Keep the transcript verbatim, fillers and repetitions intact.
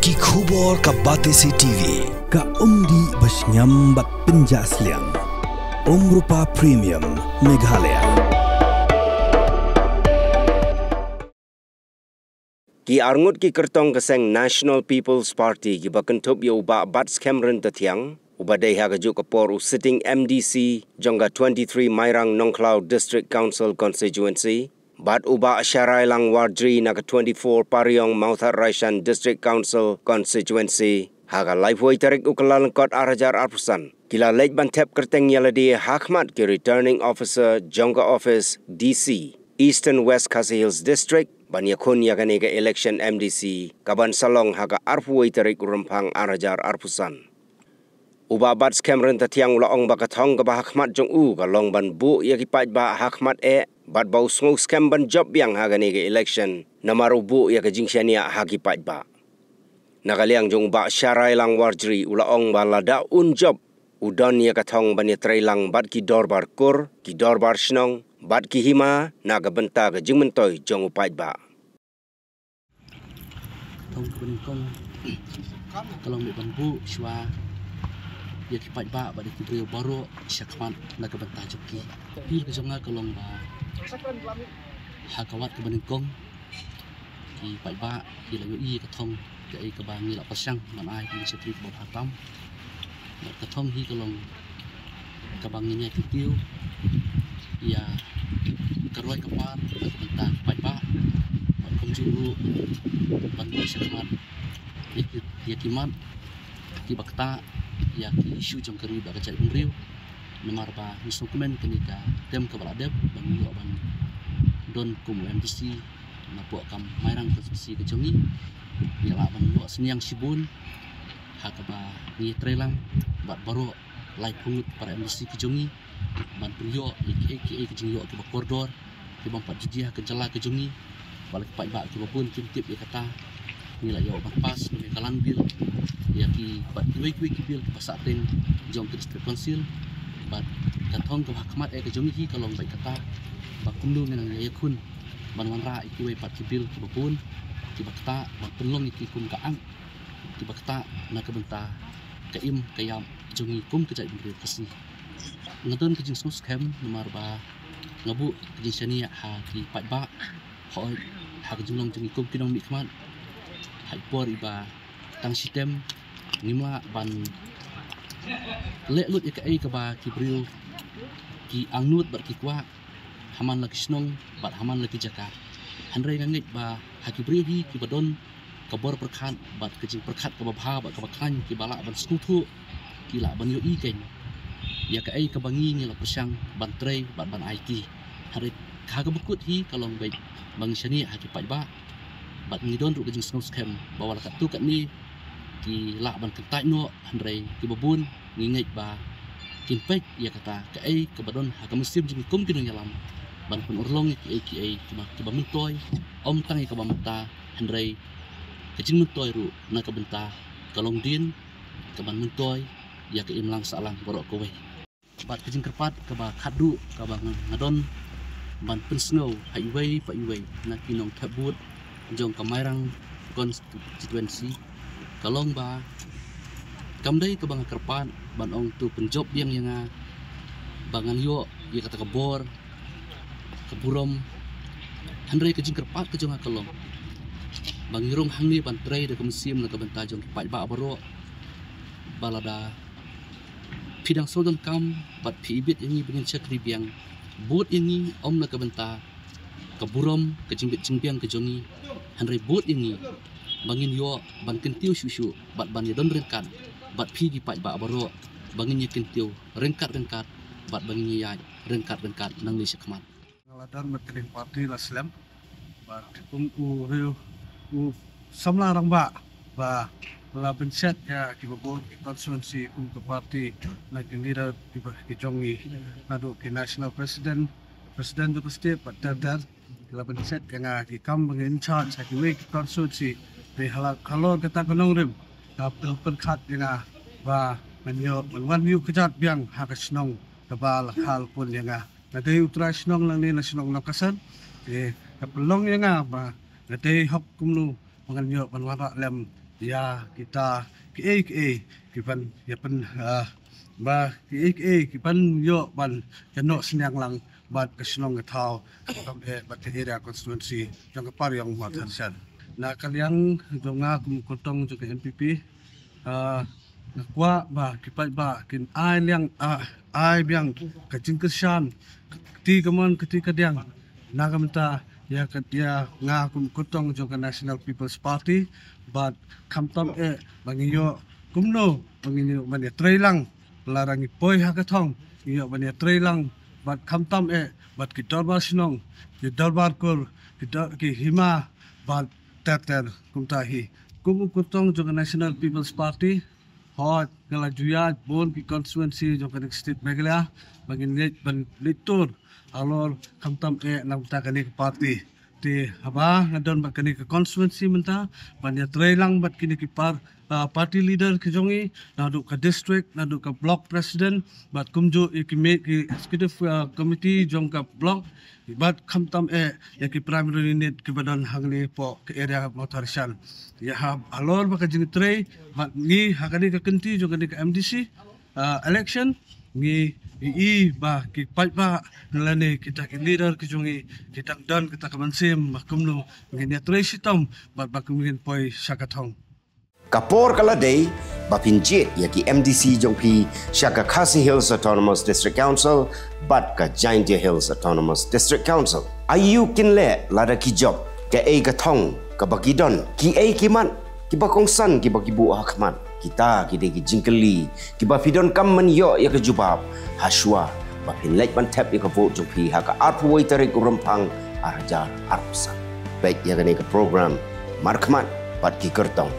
Ki khubor ka Batesi T V. Ka umdih ba shngiam bad pynjah sliang. Umrupa Premium Meghalaya. Ki arngut ki kyrtong ka seng National People's Party kiba kynthup ïa u Bah Batskhem Ryntathiang, uba dei ha kajuh ka por u sitting M D C jong ka twenty-three Mairang Nongkhlaw District Council Constituency, bad u Bah Sharailang Warjri na ka twenty-four Pariong Mawthadraishan District Council Constituency ha ka laiphew tarik u Kyllalyngkot ar hajar arphew san, ki la leit ban thep kyrteng ïa lade ha khmat ki Returning Officer jong ka office D C Eastern West Khasi Hills District ban ïakhun ïa kane ka election M D C kaban sa long ha ka arphew tarik u Rymphang ar hajar arphew san. U Bah Batskhem Ryntathiang u la ong ba ka thong kaba ha khmat jong u ka long ban buh ïa ki paidbah ha khmat eh, bad ba u sngewskhem ban jop biang ha kane ka election namar u buh ïa ka jingshaniah ha ki paidbah. Na ka liang jong u Bah Sharailang Warjri u la ong ba lada un jop, u don ïa ka thong ban ïatreilang bad ki dorbar kur, ki dorbar shnong bad ki hima na ka bynta ka jingmyntoi jong u paidbah. Thong kaba nyngkong ka long ban buh shuwa ïa ki paidbah bad ïa ki briew baroh sha khmat na ka bynta jong ki. Appeal ka jong nga ka long ba ha ka wat kaba nyngkong ki paidbah ki la ïohi ïa ka thong, kaei kaba ngi la pyrshang ban ai ka shakri kaba bha tam. Bad ka thong hi ka long kaba ngin ïai kyntiew ïa ka roi ka par na ka bynta ki paidbah, bad kumjuh ruh ban buh sha khmat ïa ki, ïa ki mat kiba ktah ïa ki issue jong ka ri bad ka jaitbynriew. Namar ba ngi sngewkmen kane ka term kaba la dep ba ngi ïoh ban don kum u M D C napoh ka Mairang constituency ka jong ngi, ngi lah ban ïoh synñiang shibun ha kaba ngi ïatreilang bad baroh laiphew ngut para M D C ki jong ngi ban pynïoh ïa kiei kiei ki jingïoh kiba kordor, ki bym pat ju jia ha ka jylla ka jong ngi. Bad la ki paidbah kiba bun kim tip ïa kata, ngi la ïoh ban pass kum ïa ka Land Bill, ïa ki bad kiwei kiwei ki bill kiba sahteng jong ka District Council. Bad ka thong kaba ha khmat eh ka jong ngi hi ka long beit kata ba kumno ngi nang ïakhun ban wanrah ïa kiwei pat ki bill kiba bun kiba ktah ban pynlong ïa ki kum ka Act kiba ktah na ka bynta ka im ka ïap jong ngi kum ka jaitbynriew Khasi. Nga don ka jingsngewskhem namar ba nga buh ka jingshaniah ha ki paidbah, hooid, ha ka jinglong jong ngi kum ki nongmihkhmat. Ha i por iba tang shitem ngim lah ban leh lut ïa kaei kaba ki briew ki angnud bad ki kwah ha man la ki shnong bad ha man la ki jaka. Hynrei nga ngeit ba ha ki briew hi kiba don ka bor pyrkhat bad ka jingpyrkhat kaba bha bad kaba khlaiñ, kiba lah ban sngewthuh, ki lah ban ïohi kein ïa kaei kaba ngi ngi la pyrshang ban trei bad ban ai ki. Hynrei ha kaba kut hi ka long beit ba ngi shaniah ha ki paidbah bad ngi don ruh ka jingsngewskhem ba wat la katto katne ki lah ban kyntait noh, hynrei kiba bun ngi ngeit ba kin peit ïa kata kaei kaba don ha ka mynsiem jong ngi kum ki nongïalam ban pynurlong ïa kiei kiei kiba, kiba myntoi, ym tang ïa kaba mynta, hynrei ka jingmyntoi ruh na ka bynta ka longdien, kaban myntoi ïa ka imlang sahlang baroh kawei. Bad ka jingkyrpad kaba khatduh kaba nga, nga don ban pynsngew ha iwei pa iwei na ki nongthep vote jong ka Mairang constituency ka long ba kam dei kaba nga kyrpad ban ong to pynjop biang ïa nga ba ngan ïoh ïa kata ka bor ka burom. Hynrei ka jingkyrpad ka jong nga ka long ba ngi rung hangne ban trei da ka mynsiem na ka bynta jong ki paidbah baroh, ba lada phi dang sngewdonkam bad phi ibit ïa ngi ba ngin shakri biang, bud ïa ngi ym na ka bynta ka burom ka jingbit jingbiang ka jong ngi, hynrei bud ïa ngi ba ngin ïoh ban kyntiew shuh shuh bad ban ïadon ryngkat bad phi ki paidbah baroh, ba ngin ïa kyntiew ryngkat ryngkat bad ba ngin ïa ïaid ryngkat ryngkat nangne shakhmat. Nga la don bad kane ka party la slem bad kum u riew u samla rangbah ba la pynset ïa kiba bun ki constituency kum ka party na ki leader kiba ki jong ngi, naduh ki national president, president of the state bad ter ter ki la pynset ïa nga ki kam ba ngi in charge ha kiwei ki constituency. Te halor kata ka nongrim ka pynpyrkhat ïa nga ba ngan ïoh ban wan ïuh kjat biang ha ka shnong kaba la kha pun ïa nga. Nga dei u trai shnong nangne na shnong Nongkasen. Te ka pynlong ïa nga ba nga dei hok kumno ba ngan ïoh ban wanrah lem ïa kita kiei kiei ki ban ïa pyn, ah, ba kiei kiei ki ban ïoh ban ïa noh synñiang lang bad ka shnong ka thaw, kam eh bad ka area constituency jong ka Pariong Mawthadraishan. Na ka liang jong nga kum u kyrtong jong ka N P P, ah, nga kwah ba ki paidbah kin ai liang, ah, ai biang ka jingkyrshan, ka kti kamon ka kti kadiang na ka bynta ïa ka, ïa nga kum u kyrtong jong ka National People's Party, bad khamtam eh ba ngi ïoh kumno ba ngi ïoh ban ïatrei lang, lada ngi poi ha ka thong ngi ïoh ban ïatrei lang bad khamtam eh bad ki dorbar shnong, ki dorbar kur, ki dor-, ki hima bad ter ter. Kumta hi kum u kyrtong jong ka National People's Party, hooid nga la ju ïaid bun ki constituency jong ka State Meghalaya ba ngin leit ban leit tur halor khamtam eh na ka bynta kane ka party. Te haba nga don bad kane ka constituency mynta ban ïatrei lang bad kine ki par-, ah, party leader ki jong ngi, naduh ka district, naduh ka block president, bad kumjuh ïa ki mei ki executive, ah, committee jong ka block, bad khamtam eh ïa ki primary unit kiba don hangne hapoh ka area Mawthadraishan. Ïa ha, halor ba ka jingtrei bad ngi ha kane ka kynti jong kane ka M D C, ah, election, ngi ïohi ba ki paidbah lane kita ki leader ki jong ngi ki dang don kita ka mynsiem ba kumno ngin ïatrei shitom bad ba kumno ngin poi sha ka thong. Ka por ka la dei ba phin jied ïa ki M D C jong phi sha ka Khasi Hills Autonomous District Council bad ka Jaintia Hills Autonomous District Council. Aïu kin leh lada ki jop, kaei ka thong kaba ki don, kiei ki mat kiba kongsan kiba ki buh ha khmat? Kita ki dei ki jingkylli kiba phi donkam ban ïoh ïa ka jubab hashwa ba phin leit ban thep ïa ka vote jong phi ha ka arphew wei tarik u Rymphang ar hajar arphew san. Peit ïa kane ka program Markhmat bad ki Kyrtong.